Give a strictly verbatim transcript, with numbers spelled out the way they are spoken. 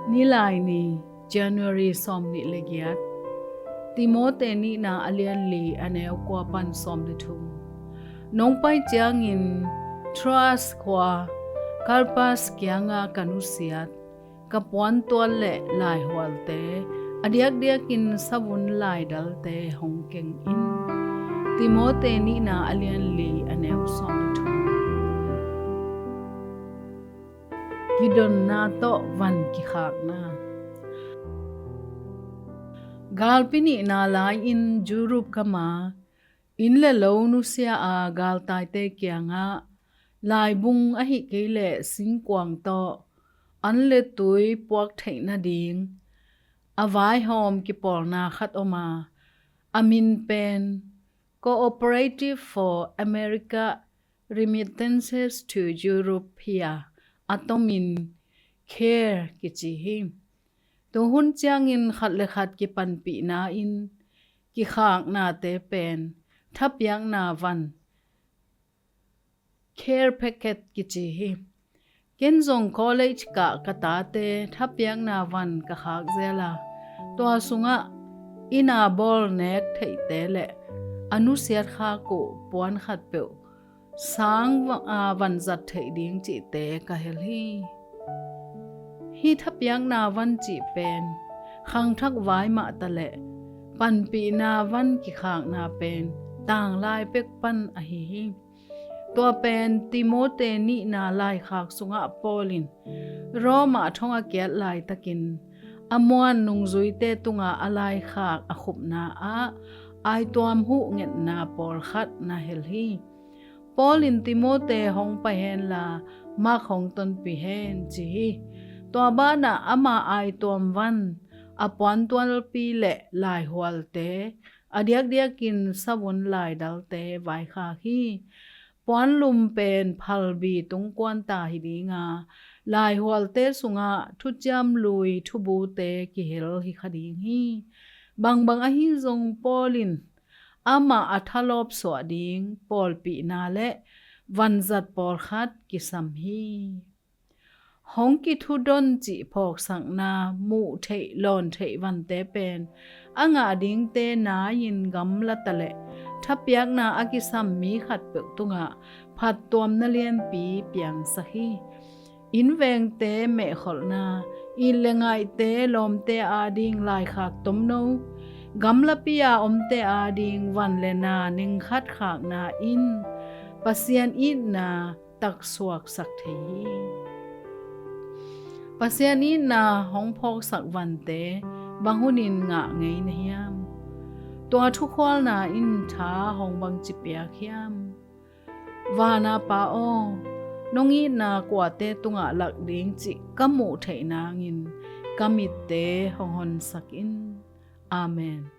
Nilaini, January sawmnih le giat. Timote nihna a lianli a neu kua pan sawm le thum. Nong pai ciangin Troas khua Karpas kianga ka nusiat, ka puantual le laihualte, a diakdiakin savun laidalte hong keng in. Timote nihna a lianli a neu sawm le thum. Kidonna tawh van kikhakna. Galpi nihna lai-in Europe gama inn le lo nusia a galtaite kiangah laibung ahih kei leh singkuang tawh an le tui puak theih nading a vaihawm kipawlna khat om a, a min pen Cooperative for America Remittances to Europe hi a, a tomin care kici hi. Tuhun ciangin khat le khat kipanpihna in kikhaknate pen thapiakna van, care packet kici hi. Ken zong college kah ka tate thapiakna van ka khak zel a, tua sungah inn a bawl nek theihte le a nusiat khak uh puan khatpeuh sang va-, a, van zat theih ding cihte ka hel hi. Hih thapiakna van cih pen khangthak vai mah ta leh panpihna van kikhakna pen tanglai pek pan ahi hi. Tua pen Timote nihna laikhak sungah Paul in Rome ah thong a kiat laitakin a muan nungzuite tungah a laikhak a khupna ah aituam huh ngetna pawlkhat na hel hi. Paul in Timote hong pai henla Mark hong tonpih hen ci hi. Tua banah ama aituam van, a puantualpi le laihualte, a diakdiakin savun laidalte vaikhak hi. Puanlum pen phalbi tungkuan ta hi ding a, laihualte sungah thuciam lui thubute kihel hi kha ding hi. Bangbang ahi zong Paul in amah a thalawp suah ding pawlpihna le vanzat pawlkhat kisam hi. Hong kithudon cih phawksakna muh theih lawn theih vante pen a ngah dingte nai-in gamla ta leh thapiakna a kisam mi khatpeuh tungah phattuamna lianpi piangsak hi. Innvengte mehkholhna, it le ngaihte lawmte ading laikhak tomno, gamlapi a omte ading van le na ningkhat khakna in Pasian itna taksuaksak thei hi. Pasian itna hong phawksak vante bang hunin ngah ngei na hiam? Tua thukhualna in tha hong bangci piak hiam? Vana Pa aw, nong itna kuate tungah lak ding cih ka muh theih nangin ka mitte hong honsak in. Amen.